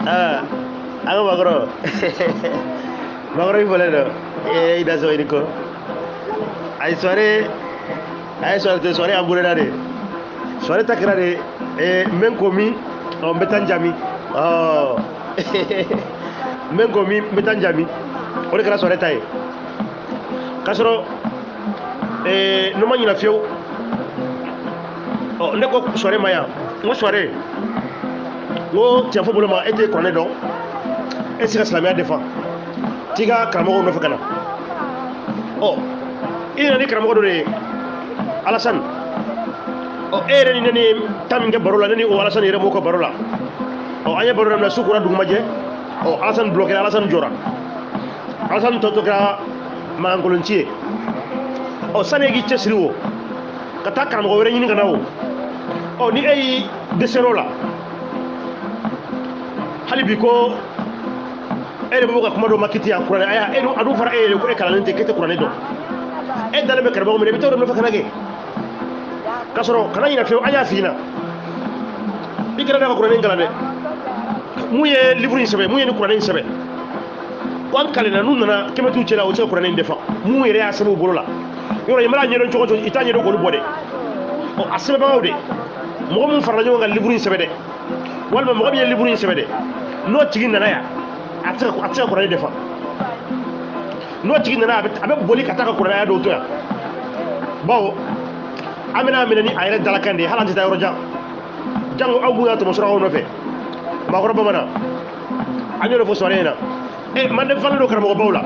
Aa, an ka maakɔrɔ, maakɔrɔ, i fɔlen don. Ee, i da sɔgɔ, i ni ko. Ayi, soirée, a ye soirée tɛ, soirée an boloda de. Soirée ta kɛra de. Ee, n bɛ n ko min, ɔ, n bɛ taa n jami. Ɔ, n bɛ n ko min, n bɛ taa n jami. O de kɛra soirée ta ye. K'a sɔrɔ ee, n'o ma ɲina fiyewu. Ɔ, ne ko soirée ma yan, n ko soirée, n ko tiɲɛ fɔ bolo ma, e tɛ kuranɛ dɔn, e tɛ se ka silamɛya defan, t'i ka karamɔgɔw nɔfɛ ka na. Ɔ, i nana ni karamɔgɔ dɔ de ye, Alasani. Ɔ, e yɛrɛ ni ne ni ta min kɛ baro la, ne ni o Alasani yɛrɛ m'o ka baro la. Ɔ, an ye baro daminɛ, su kora, dugu ma jɛ. Ɔ, Alasani bloqué, Alasani jɔra, Alasani tɔ to kɛra mankankolonci ye. Ɔ, sani e k'i cɛsiri o ka taa karamɔgɔ wɛrɛ ɲini ka na o, ɔ, ni e y'i dɛsɛr'o la hali bi, ko e de bɛ bɔ ka kuma dɔ ma kiti yan kuranɛ aya, e dun, a dun fɔra e yɛrɛ ko e kalannen tɛ, k'e tɛ kuranɛ dɔn. E dalen bɛ karamɔgɔ min na, i bɛ taa o de nɔfɛ ka na kɛ. K'a sɔrɔ kana ɲinɛ fiyewu, an y'a f'i ɲɛna, i kɛra ne ka kuranɛ in kalan dɛ. Mun ye livre in sɛbɛn? Mun ye ni kuranɛ in sɛbɛn? Ko an kalenna, n'u nana kɛmɛ t'u cɛ la, u tɛ se ka kuranɛ in defan. Mun yɛrɛ y'a sɛbɛn u bolo la yɔrɔ, i mana ɲɛdɔn cogo o cogo, i t'a ɲɛdɔn k'olu bɔ dɛ. Ɔ, a sɛbɛnbagaw de, mɔgɔ mun farala ɲɔgɔn kan livre in sɛbɛn dɛ, walima mɔgɔ min ye livre in sɛbɛn dɛ, n'o tigi nana yan, a tɛ se ka kuranɛ defan. N'o tigi nana, a bɛ boli ka taa ka kuranɛ aya dɔw to yan, bawo an bɛna minɛ ni a yɛrɛ dalakan de ye. Hali an tɛ taa yɔrɔ jan, jango aw mun y'a tɔmɔ surakaw nɔfɛ. Maakɔrɔ bamanan, an y'o de fɔ soirée in na. E manden falen don karamɔgɔbaw la,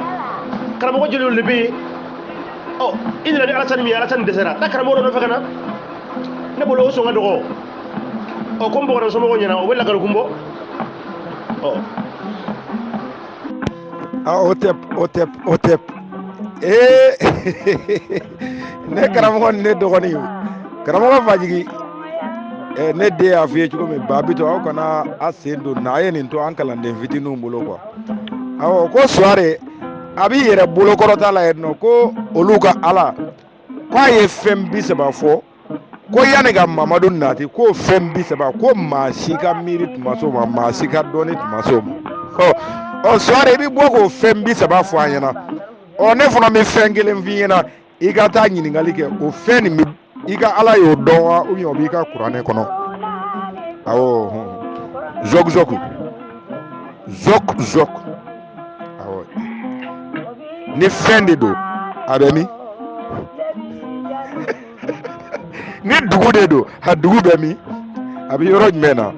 karamɔgɔ jeliw de bɛ yen. Ɔ, i nana ni Alasani min ye, Alasani dɛsɛra, taa karamɔgɔ dɔ nɔfɛ ka na. Ne bolo, o sɔn ka dɔgɔ. Ɔ, ko n bɔgɔra somɔgɔw ɲɛna, o bɛ lakalikun bɔ. Ɔ. Ah, o tɛ, o tɛ, o tɛ. Ee, ne karamɔgɔ ni ne dɔgɔnin, karamɔgɔ Fajigi, ne den y'a f'i ye cogo min, ba bitɔ, aw kana a sen don na, a ye nin to an kalanden fitininw bolo quoi. Awɔ, ko soirée a b'i yɛrɛ bolokɔrɔta la yen nɔ, ko olu ka Ala k'a ye fɛn 30 fɔ, ko yanni ka Mamadu nati, k'o fɛn 30, ko maa si ka miiri tun ma s'o ma, maa si ka dɔnni tun ma s'o ma. Ɔ ɔ, soirée, i bɛ bɔ k'o fɛn 30 fɔ an ɲɛna. Ɔ, ne fana bɛ fɛn kelen f'i ɲɛna, i ka taa ɲininkali kɛ, o fɛn nin bɛ i ka Ala y'o dɔn wa, ou bien o b'i ka kuranɛ kɔnɔ? Awɔ, zɔk zɔk zɔk zɔk. Awɔ, ni fɛn de don, a bɛ min? Ni dugu de don, a dugu bɛ min? A bɛ yɔrɔ jumɛn na?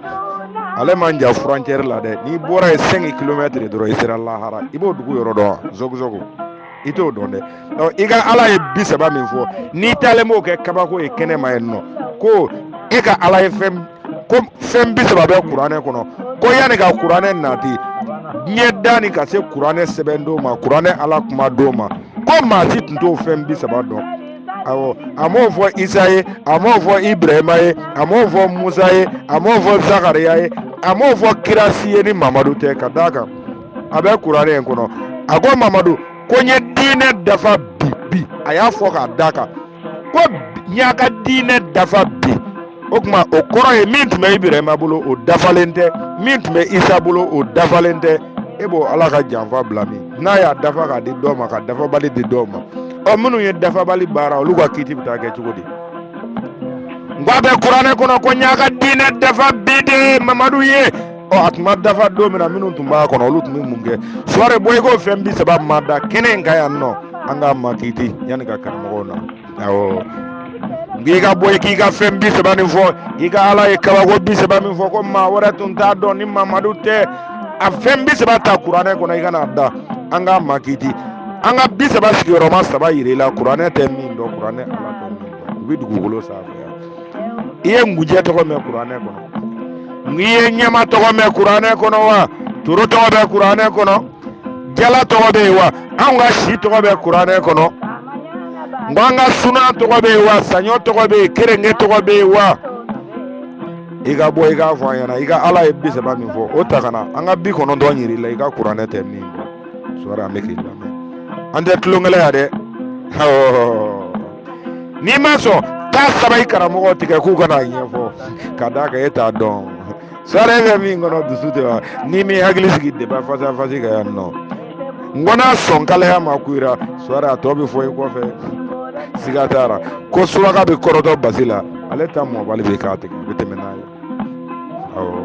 Ale man jan frontière la dɛ. N'i bɔra yen 5 kilomètres dɔrɔn, i sera lahara. I b'o dugu yɔrɔ dɔn wa, zɔk zɔk? I t'o dɔn dɛ. Ɔ, i ka Ala ye 30 min fɔ, n'i taalen b'o kɛ kabako ye kɛnɛ ma yen nɔ, ko e ka Ala ye fɛn, ko fɛn 30 bɛ kuranɛ kɔnɔ, ko yanni ka kuranɛ nati diɲɛ da ni ka se kuranɛ sɛbɛn don ma, kuranɛ Ala kuma don ma, ko maa si tun t'o fɛn 30 dɔn. Awɔ, a m'o fɔ Isa ye, a m'o fɔ Ibrahima ye, a m'o fɔ Musa ye, a m'o fɔ Zakariya ye, a m'o fɔ kira si ye ni Mamadu tɛ. Ka d'a kan a bɛ kuranɛ in kɔnɔ, a ko Mamadu ko n ye diinɛ dafa bi bi. A y'a fɔ k'a d'a kan ko n y'a ka diinɛ dafa bi. O tuma, o kɔrɔ ye min tun bɛ Ibrahima bolo, o dafalen tɛ, min tun bɛ Isa bolo, o dafalen tɛ. E b'o Ala ka janfa bila min n'a y'a dafa k'a di dɔw ma, ka dafabali di dɔw ma? Ɔ, minnu ye dafabali baara, olu ka kiiti bɛ taa kɛ cogo di? N ko a bɛ kuranɛ kɔnɔ ko n y'a ka diinɛ dafa bi de Mamadu ye. Ɔ, a tun ma dafa don min na, minnu tun b'a kɔnɔ, olu tun bɛ mun kɛ? Suware, bɔ i k'o fɛn 30 ma da kɛnɛ in kan yan nɔ, an k'a ma kiiti yanni ka karamɔgɔw na. Awɔ, n k'i ka bɔ i k'i ka fɛn 30 nin fɔ. I ka Ala ye kabako 30 min fɔ, ko maa wɛrɛ tun t'a dɔn ni Mamadu tɛ, a fɛn 30 ta kuranɛ kɔnɔ, i ka n'a da, an k'a ma kiiti. An ka 30 sigiyɔrɔma saba yir'i la, kuranɛ tɛ min dɔn, kuranɛ Ala tɛ min dɔn, u bɛ dugukolo sanfɛ yan. I ye ngujɛ tɔgɔ mɛn kuranɛ kɔnɔ? N'i ye ɲɛma tɔgɔ mɛn kuranɛ kɔnɔ wa? Toro tɔgɔ bɛ kuranɛ kɔnɔ? Jala tɔgɔ bɛ yen wa? Anw ka si tɔgɔ bɛ kuranɛ kɔnɔ? N ko an ka sunan tɔgɔ bɛ yen wa? Saɲɔ tɔgɔ bɛ yen? Kerenge tɔgɔ bɛ yen wa? I ka bɔ i k'a fɔ an ɲɛna, i ka Ala ye 30 min fɔ, o ta ka na, an ka 90 yir'i la, i ka kuranɛ tɛ min dɔn. Suware, an bɛ k'i lamɛn, an tɛ tulonkɛlɛ yan dɛ. N'i ma sɔn, taa saba i karamɔgɔ tigɛ k'u ka n'a ɲɛfɔ, ka d'a kan e t'a dɔn. Suware bɛ min kɔnɔ dusu tɛ wa n'i m'i hakili sigi débat face à face kan yan nɔ n ko n'a sɔn kalaya ma kuyira Suware a tɔ bɛ fɔ i kɔfɛ siga t'a la ko suraka bɛ kɔrɔtɔ basi la ale ta mɔbali bɛ k'a tigɛ a bɛ tɛmɛ n'a ye awɔ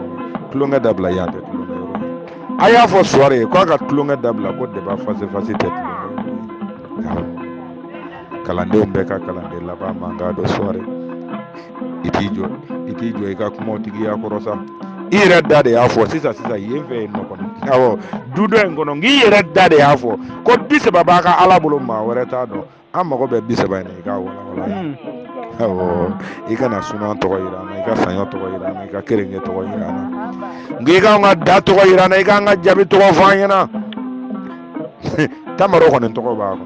tulonkɛ dabila yan tɛ tulonkɛ yɔrɔ ye a y'a fɔ Suware ye k'a ka tulonkɛ dabila ko débat face à face tɛ tulonkɛ yɔrɔ ye awɔ kalandenw bɛɛ ka kalanden laban mankan don Suware i t'i jɔ i t'i jɔ i ka kumaw tigiya kɔrɔ sa i yɛrɛ da de y'a fɔ sisan sisan yen fɛ yen nɔ kɔni awɔ du dɔ in kɔnɔ nk'i yɛrɛ da de y'a fɔ ko 30 b'a ka ala bolo maa wɛrɛ t'a dɔn an mago bɛ 30 in na i k'a walawala ye awɔ i kana sunan tɔgɔ yira an na i ka saɲɔ tɔgɔ yira an na i ka kerenke tɔgɔ yira an na nka i k'an ka da tɔgɔ yira an na i k'an ka jabi tɔgɔ fɔ an ɲɛna tamaro kɔni tɔgɔ b'a kɔnɔ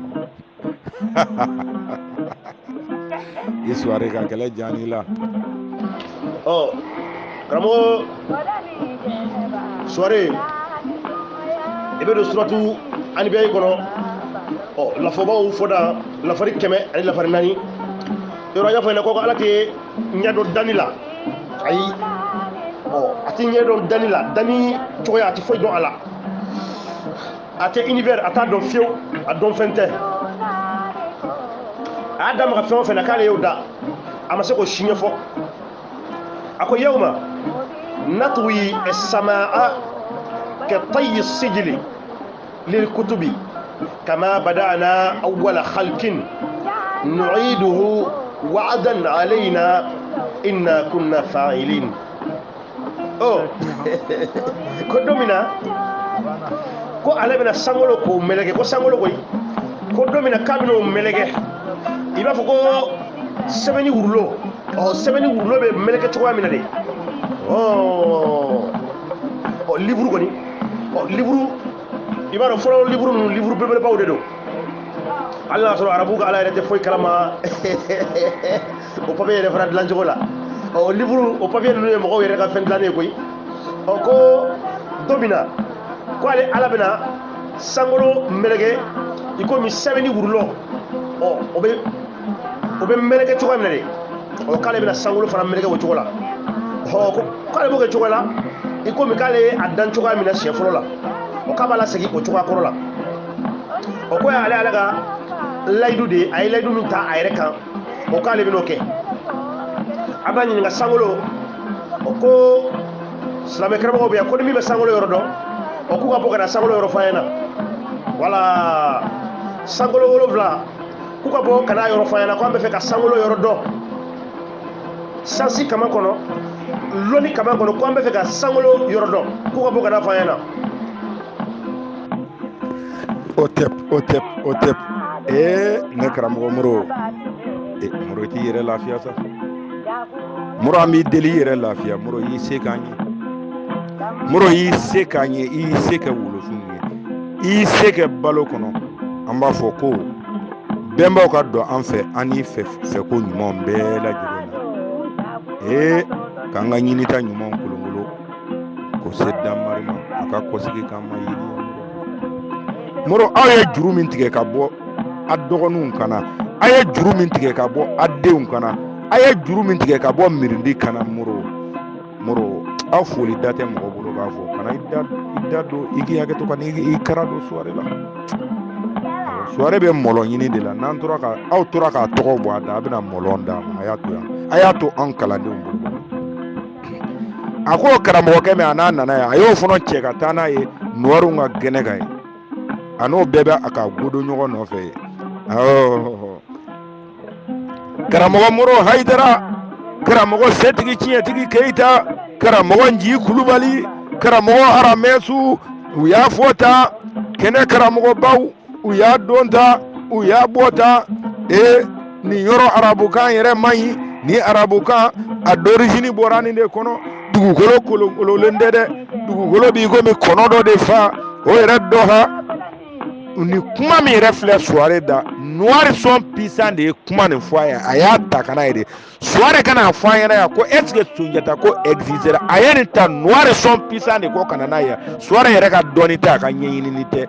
i Suware ka kɛlɛ diya la ɔ karamɔgɔ Suware i bɛ don suratu anibiyayi kɔnɔ ɔ lafɔbaw fɔda lafari 100 ani lafari 4 yɔrɔ an y'a fɔ ɲɛna ko ala tɛ ɲɛ dɔn danni la ayi ɔ a tɛ ɲɛ dɔn danni la danni cogoya a tɛ foyi dɔn a la a tɛ univers a t'a dɔn fiyewu a dɔn fɛn tɛ a y'a da maga fɛn o fɛn na k'ale y'o da a ma se k'o si ɲɛfɔ a ko yawma natwi as-samaa ka tayyi sijili lilkutubi kama bada'na awwala khalqin nu'iduhu wa'dan alayna inna kunna fa'ilin ɔ ko don min na ko ale bɛna sankolo k'o meleke ko sankolo koyi ko don min na k'a bɛna o meleke i b'a fɔ ko sɛbɛnni wurulo ɔ sɛbɛnni wurulo bɛ meleke cogoya min na de ɔ ɔ livre kɔni ɔ livre i b'a dɔn fɔlɔ livre ninnu livre belebelebaw de don hali n'a sɔrɔ arabu ka ala yɛrɛ tɛ foyi kalama o papiye yɛrɛ fana dilancogo la ɔ livre o papiye ninnu ye mɔgɔw yɛrɛ ka fɛn dilannen ye koyi ɔ ko don min na ko ale ala bɛna sankolo meleke i komi sɛbɛnni wurulɔ ɔ o bɛ meleke cogoya min na de ɔ k'ale bɛna sankolo fana meleke o cogo la ɔ ko k'ale b'o kɛ cogo la i komi k'ale ye a dan cogoya min na siɲɛ fɔlɔ la ɔ k'a b'a lasegin o cogoya kɔrɔ la o ko y'ale ala ka layidu de ye a ye layidu min ta a yɛrɛ kan o k'ale bɛn'o kɛ a b'a ɲininka sankolo o ko silamɛ karamɔgɔw bɛ yan ko ni min bɛ sankolo yɔrɔ dɔn o k'u ka bɔ ka na sankolo yɔrɔ fɔ an ɲɛna wala sankolo 7 k'u ka bɔ ka n'a yɔrɔ fɔ an ɲɛna ko an bɛ fɛ ka sankolo yɔrɔ dɔn sansi kama kɔnɔ lɔnni kama kɔnɔ ko an bɛ fɛ ka sankolo yɔrɔ dɔn k'u ka bɔ ka n'a fɔ an ɲɛna. O tɛ o tɛ o tɛ ee ne karamɔgɔ Moro e Moro i t'i yɛrɛ lafiya sa Moro an b'i deli i yɛrɛ lafiya Moro i y'i se k'an ye Moro i y'i se k'an ye i y'i se kɛ wolofinw ye i y'i se kɛ balo kɔnɔ an b'a fɔ ko bɛnbaw ka don an fɛ an n'i fɛ fɛko ɲumanw bɛɛ lajɛlen na ee k'an ka ɲinita ɲumanw kolonkolon k'o se danmari ma a ka kɔsigi k'an ma yeli Moro aw ye juru min tigɛ ka bɔ a dɔgɔninw kana a ye juru min tigɛ ka bɔ a denw kana a ye juru min tigɛ ka bɔ mirindi kana Moro Moro aw foli da tɛ mɔgɔ bolo k'a fɔ kana i da don i k'i hakɛ to ka i kara don Suware la Suware bɛ mɔlɔ ɲini de la n'an tora ka aw tora k'a tɔgɔ bɔ a da a bɛna mɔlɔ d'a ma a y'a to yan a y'a to an kalandenw bolo a ko karamɔgɔkɛ min a n'a nana yan a y'o fana cɛ ka taa n'a ye nuwariw ka gɛnɛ kan ye a n'o bɛɛ bɛ a ka godo ɲɔgɔn nɔfɛ ye awɔ karamɔgɔ Moro Hayidara karamɔgɔ setigi tiɲɛtigi Keyita karamɔgɔ Nji Kulubali karamɔgɔ Aramɛsu u y'a fɔ tan kɛnɛ karamɔgɔbaw u y'a don ta u y'a bɔ ta ee nin yɔrɔ arabukan yɛrɛ man ɲi ni arabukan a d'origine bɔra nin de kɔnɔ dugukolo kolokololen tɛ dɛ dugukolo b'i komi kɔnɔ dɔ de fa o yɛrɛ dɔ ha ni kuma min yɛrɛ filɛ Suware da Noirs sont puissants de ye kuma nin fɔ a ye a y'a ta ka n'a ye de Suware ka n'a fɔ an ɲɛna yan ko est ce que Sunjata ko existera a ye nin ta Noirs sont puissants de ko ka na n'a ye Suware yɛrɛ ka dɔnni tɛ a ka ɲɛɲinini tɛ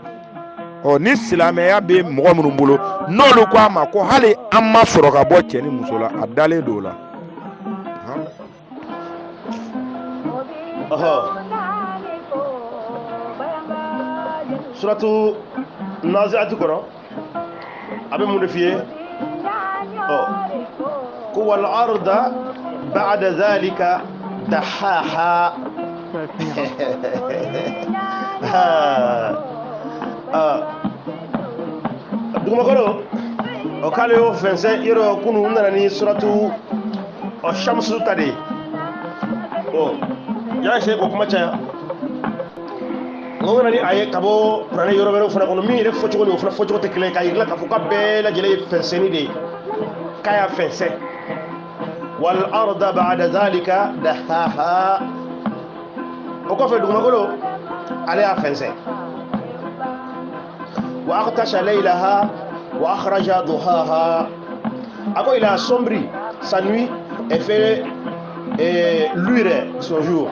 ɔ ni silamɛya bɛ mɔgɔ minnu bolo n'olu ko a ma ko hali an ma sɔrɔ ka bɔ cɛ ni muso la a dalen don o la. Ɔhɔ, suratu Naziati kɔnɔ, a bɛ mun de f'i ye? Ɔ, ko wal arda ba'da zalika dahaha. Dugumakolo, o k'ale y'o fɛnsɛn. Yɔrɔ kunu n nana ni suratu ɔ Shamsu ta de ye. Ɔ, y'a se k'o kuma caya, n ko nana ni a ye ka bɔ kuranɛ yɔrɔ wɛrɛw fana kɔnɔ, min yɛrɛ fɔcogo ni o fana fɔcogo tɛ kelen ye, k'a yir'i la k'a fɔ k'a bɛɛ lajɛlen ye fɛnsɛnni de ye, k'a y'a fɛnsɛn. Wal arda ba'da zalika dahaha, o kɔfɛ dugumakolo, ale y'a fɛnsɛn. Wa aghtasha laylaha wa akhraja duhaha, a ko il a assombri sa nuit et fait luire son jour.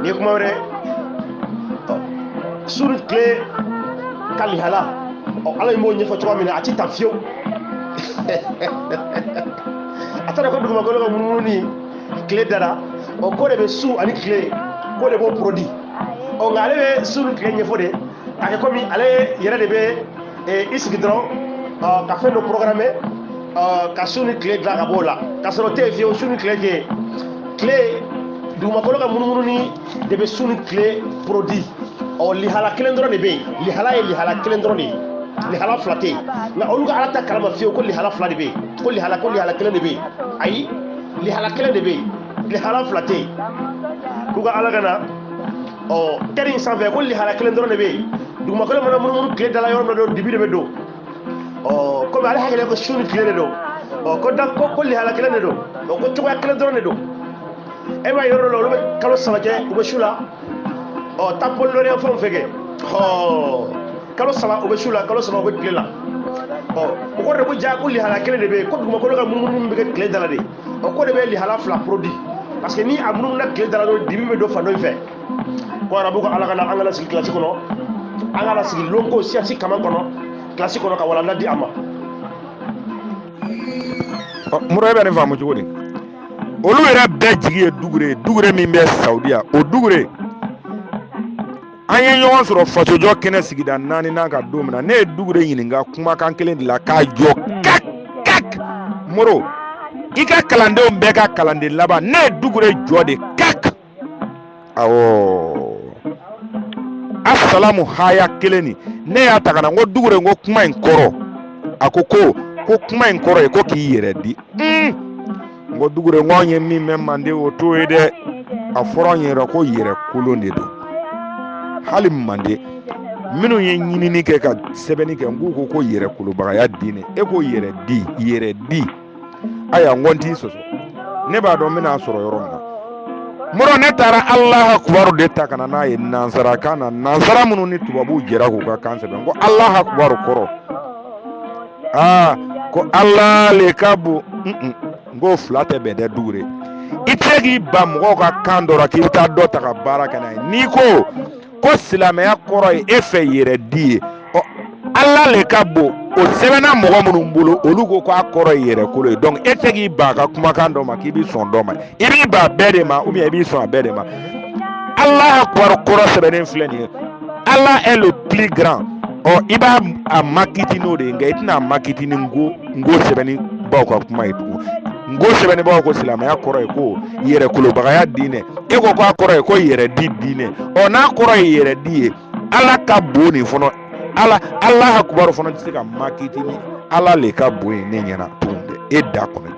Nin ye kuma wɛrɛ. Su ni tile ka lihala, ɔ, Ala in b'o ɲɛfɔ cogoya min na, a ti tan fiyewu. A taara ko dugumakolo ka munumunu ni tile dara, ɔ, ko de bɛ su ani tile, ko de b'o produit. Ɔ, nka ale bɛ su ni tile ɲɛfɔ de k'a kɛ komi ale yɛrɛ de bɛ i sigi dɔrɔn ka fɛn dɔ programmer ka su ni tile dilan ka b'o la, k'a sɔrɔ o tɛ yen fiyewu. Su ni tile tɛ yen. Tile, dugumakolo ka munumunu ni de bɛ su ni tile produit. Ɔ, lihala kelen dɔrɔn de bɛ yen. Lihala ye lihala kelen dɔrɔn de ye, lihala fila tɛ yen. Nka olu ka Ala ta kalama fiyewu ko lihala fila de bɛ yen, ko lihala kelen de bɛ yen. Ayi, lihala kelen de bɛ yen, lihala fila tɛ yen. K'u ka Ala ka na ɔ tɛri in sanfɛ, ko lihala kelen dɔrɔn de bɛ yen. Dugumakolo mana munumunu tile da la yɔrɔ min na dɔrɔn, dibi de bɛ don. Ɔ, komi ale hakili ko su ni tile de don, ɔ, ko da ko lihala kelen de don, ɔ, ko cogoya kelen dɔrɔn de don. E b'a ye yɔrɔ dɔ la, olu bɛ kalo 3 kɛ, u bɛ su la. Ɔ, taa pôle fɛnw fɛ kɛ, ɔ, kalo 3 u bɛ su la, kalo 3 u bɛ tile la. Ɔ, o kɔrɔ de ko ja ko lihala kelen de bɛ yen, ko dugumakolo ka munumunu min bɛ kɛ tile da la de, ɔ, ko de bɛ lihala fila produit, parce que ni a munumuna tile da la dɔrɔn, dibi bɛ don fan dɔ in fɛ. Ko arabu ka Ala ka na, an kana sigi kilasi kɔnɔ, an kana sigi lonko science kaman kɔnɔ kilasi kɔnɔ ka walanda di a ma. Mura, e bɛ nin faamu cogo di? Olu yɛrɛ bɛɛ jigi ye Dugure ye, Dugure min bɛ Saudiya. O Dugure, an ye ɲɔgɔn sɔrɔ fasojɔ kɛnɛ sigida naaninan ka don min na, ne ye Dugure ɲininka kumakan kelen de la k'a jɔ kak kak. Moro, i ka kalandenw bɛɛ ka kalanden laban, ne ye Dugure jɔ de kak. Awɔ, asalamu haya kelen nin, ne y'a ta ka na, n ko Dugure, n ko kuma in kɔrɔ? A ko ko kuma in kɔrɔ ye ko k'i yɛrɛ di. N ko Dugure, n ko anw ye min mɛn Manden, o t'o ye dɛ. A fɔra anw yɛrɛ ko yɛrɛ kolon de don. Hali Manden minnu ye ɲinini kɛ ka sɛbɛnni kɛ, n k'u ko ko yɛrɛ kolobagaya diinɛ, e ko yɛrɛ di, yɛrɛ di. Ayiwa, n ko n t'i sɔsɔ, ne b'a dɔn n bɛna sɔrɔ yɔrɔ min na. Mɔrɔ, ne taara Alahu akubaru de ta ka na n'a ye nansarakan na, nansara minnu ni tubabuw jɛra k'u ka kan sɛbɛn. N ko Alahu akubaru kɔrɔ? Aa, ko Ala le ka bon. N k'o fila tɛ bɛn dɛ. Dugure, i tɛ se k'i ban mɔgɔw ka kan dɔ la k'i bɛ taa dɔ ta ka baara kɛ n'a ye. N'i ko ko silamɛya kɔrɔ ye e fɛ yɛrɛ di ye, ɔ, Ala le ka bon, o sɛbɛnna mɔgɔ minnu bolo, olu ko k'a kɔrɔ ye yɛrɛ kolo ye. Donc e tɛ k'i ban a ka kumakan dɔ ma k'i b'i sɔn dɔ ma. I b'i ban bɛɛ de ma, ou bien i b'i sɔn a bɛɛ de ma. Ala akubaru kɔrɔ sɛbɛnnen filɛ nin ye: Allah est le plus grand. Ɔ, i b'a a makiti n'o de ye, nka i tɛna a makiti ni nko sɛbɛnni baw ka kuma ye tugun. Nko sɛbɛnnibaw ko silamɛya kɔrɔ ye ko yɛrɛ kolobagaya diinɛ, e ko k'a kɔrɔ ye ko yɛrɛ di diinɛ. Ɔ, n'a kɔrɔ ye yɛrɛ di ye, Ala ka bon nin fɔlɔ, Ala akubaru fana tɛ se ka makiti ni Ala le ka bon ye ne ɲɛna tugun dɛ. E da kɔnɔ,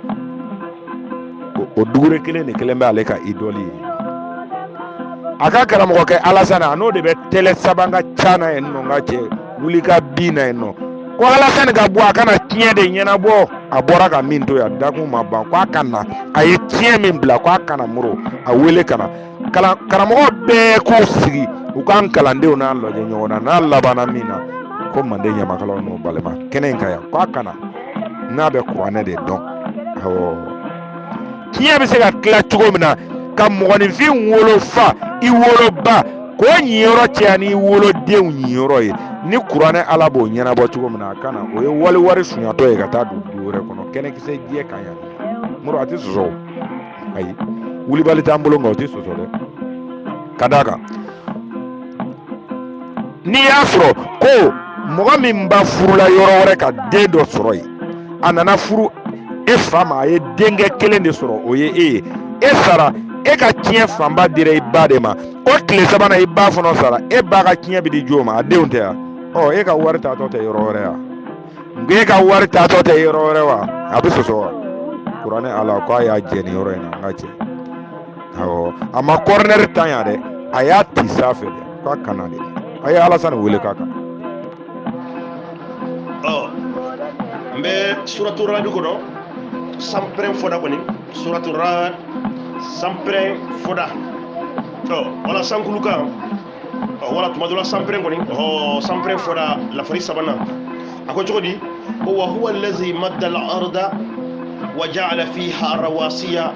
o Dugure kelen de kelen bɛ ale ka idole ye. A ka karamɔgɔkɛ Alasani, a n'o de bɛ tɛlɛ saban ka ca na yen nɔ. N ka cɛ wuli ka bin na yen nɔ, ko Alasani ka bɔ, a kana tiɲɛ de ɲɛnabɔ. A bɔra ka min to yan, dakun ma ban, ko a ka na, a ye tiɲɛ min bila, ko a kana Moro a wele ka na kalan. Karamɔgɔ bɛɛ k'u sigi, u k'an kalandenw n'a lajɛ ɲɔgɔn na, n'a labanna min na, ko Manden ɲamakalaw n'o balima kɛnɛ in kan yan, ko a kana n'a bɛ kuranɛ de dɔn. Awɔ, tiɲɛ bɛ se ka tila cogo min na ka mɔgɔninfin wolofa, i woloba k'o ɲiyɔrɔ cɛya n'i wolodenw ɲiyɔrɔ ye, ni kuranɛ Ala b'o ɲɛnabɔ cogo min na, a kana o ye wali wari sunyatɔ ye ka taa don du wɛrɛ kɔnɔ, kɛnɛkisɛ jɛ kan yan. Moro, a tɛ sɔsɔ o. Ayi, Wulibali t'an bolo nka o tɛ sɔsɔ dɛ. Ka d'a kan n'i y'a sɔrɔ ko mɔgɔ min ba furula yɔrɔ wɛrɛ ka den dɔ sɔrɔ yen, a nana furu e fa ma, a ye denkɛ kelen de sɔrɔ, o ye e ye. E sara, e ka tiɲɛ fanba dira i ba de ma. O tile sabanan i ba fana sara, e ba ka tiɲɛ bɛ di jɔn ma? A denw tɛ yan. Ɔ e ka wari taatɔ tɛ yɔrɔ wɛrɛ yan. E ka wari taatɔ tɛ yɔrɔ wɛrɛ wa? A bɛ sɔsɔ wa? Kuranɛ ala ko a y'a jɛ nin yɔrɔ in na, an ka jɛ. Awɔ, a ma kɔrɔnɛri tan yan dɛ, a y'a ti sanfɛ dɛ, k'a kana de. A ye Alasani wele k'a kana. Ɔ n bɛ suratu Radi kɔnɔ, sanpɛrɛn fɔda kɔni, suratu Rad sanpɛrɛn fɔda. Ɔ wala sankulu kan, ɔ wala tuma dɔ la sanpɛrɛn kɔni, ɔ sanpɛrɛn fɔda lafari sabanan. A ko cogo di? Ko wa huwa allazi madda al-arda wa ja'ala fiha rawasiya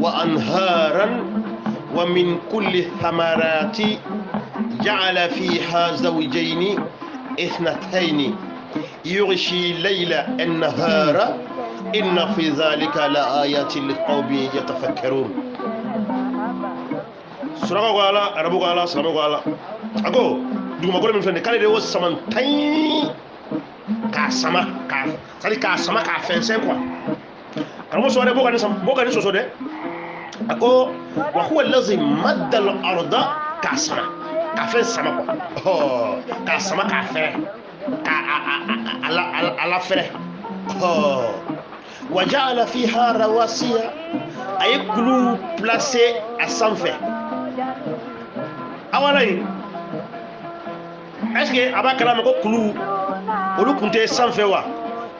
wa anharan wa min kulli thamarati ja'ala fiha zawjayn ithnatayn yughshi layla an-nahara inna fi dhalika la ayatin liqaumin yatafakkarun. Suraka ko ala, arabu ko ala, silamɛ ko ala. A ko dugumakolo min filɛ nin ye, k'ale de y'o samantan k'a sama, k'a c'est à dire k'a sama k'a fɛnsɛn quoi. Karamɔgɔ sɔrɔ b'o ka nin b'o ka nin sɔsɔ dɛ. A ko wa huwa allazi madda al-arda, k'a sama, k'a fɛn sama quoi. Ɔ k'a sama k'a fɛrɛ, k'a a la fɛrɛ. Ɔ wa ja'ala fiha rawasiya, a ye kulu placer a sanfɛ. Awala in, est ce que a b'a kalama ko kulu olu kun tɛ sanfɛ wa?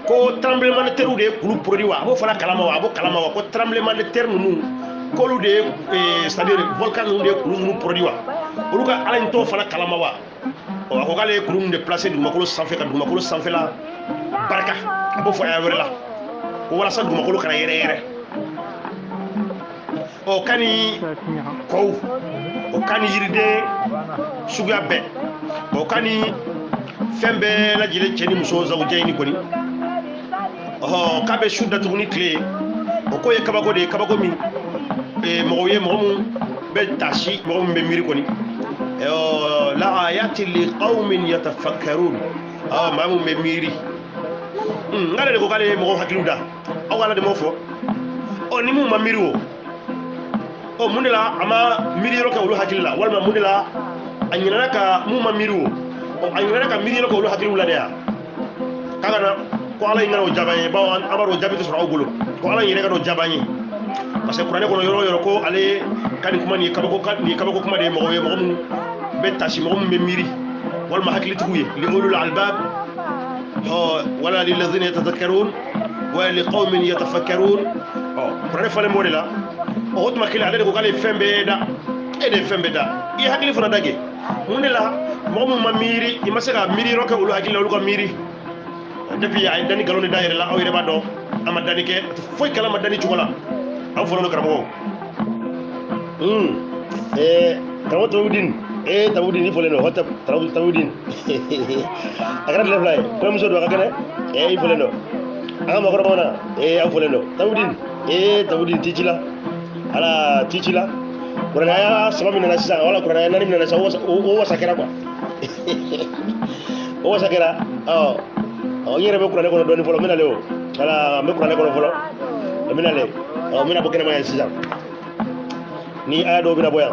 Ko tremblement de terre de ye kulu produit wa? A b'o fana kalama wa? A b'o kalama wa? Ko tremblement de terre ninnu, k'olu de ye, c'est à dire volcan ninnu de ye kulu ninnu produit wa? Olu ka ala in t'o fana kalama wa? Ɔ a ko k'ale ye kulu ninnu de placer dugumakolo sanfɛ, ka dugumakolo sanfɛla barika. A b'o fɔ aya wɛrɛ la ko walasa dugumakolo kana yɛrɛ yɛrɛ. Ɔ ka ni kɔw, o ka ni yiriden suguya bɛɛ, o ka ni fɛn bɛɛ lajɛlen, cɛ ni muso, zawujɛ ni kɔni. Ɔhɔ, k'a bɛ su datugu ni tile ye. O ko ye kabako de ye, kabako min mɔgɔw ye, mɔgɔ mun bɛ taasi, mɔgɔ min bɛ miiri kɔni. La ayati li qaumin yatafakkarun. Ɔ maa mun bɛ miiri. N'ale de ko k'ale ye mɔgɔw hakiliw da, aw ala de m'o fɔ. Ɔ ni mun ma miiri o, ɔ mun de la a ma miiri yɔrɔ kɛ olu hakili la? Walima mun de la a ɲinɛna ka mun ma miiri o, ɔ a ɲinɛna ka miiri yɔrɔ kɛ olu hakiliw la de ya? K'a ka na ko ala in kana o jaabi an ye, bawo an b'a dɔn o jaabi tɛ sɔrɔ aw bolo. Ko ala in yɛrɛ ka n'o jaabi an ye, parce que kuranɛ kɔnɔ yɔrɔ o yɔrɔ ko ale ka nin kuma nin ye kabako, nin ye kabako kuma de ye mɔgɔw ye, mɔgɔ mun bɛ tasi, mɔgɔ mun bɛ miiri, walima hakilitigiw ye, li ulul albab, ɔ wala lillazina yatadhakkarun wa liqaumin yatafakkarun. Ɔ kuranɛ falen b'o de la. Ɔ o tuma kelen ale de ko k'ale ye fɛn bɛɛ da. E de ye fɛn bɛɛ da, i ye hakili fana da kɛ. Mun de la mɔgɔ mun ma miiri, i ma se ka miiri yɔrɔ kɛ olu hakili la, olu ka miiri? Depuis a ye danni nkalon de da yɛrɛ la, aw yɛrɛ b'a dɔn a ma danni kɛ, a tɛ foyi kalama danni cogo la. Aw fɔlɔ karamɔgɔw. Karamɔgɔ Tawudin, Tawudin, i fɔlen don. Hɔtɛ Tawudin, a kɛra tile fila ye, kɔɲɔmuso don, a ka kɛnɛ. I fɔlen don. An ka maakɔrɔbaw na, aw fɔlen don. Tawudin, Tawudin ti ci la, ala ti ci la. Kuranɛ aya saba min nana sisan, wala kuranɛ aya naani min nana sisan, o wasa kɛra quoi, o wasa kɛra. Ɔ ɔ n yɛrɛ bɛ kuranɛ kɔnɔ dɔɔni fɔlɔ, n bɛna le o. Wala n bɛ kuranɛ kɔnɔ fɔlɔ, n bɛna le. Ɔ n bɛna bɔ kɛnɛma yan sisan, ni aya dɔw bɛna bɔ yan.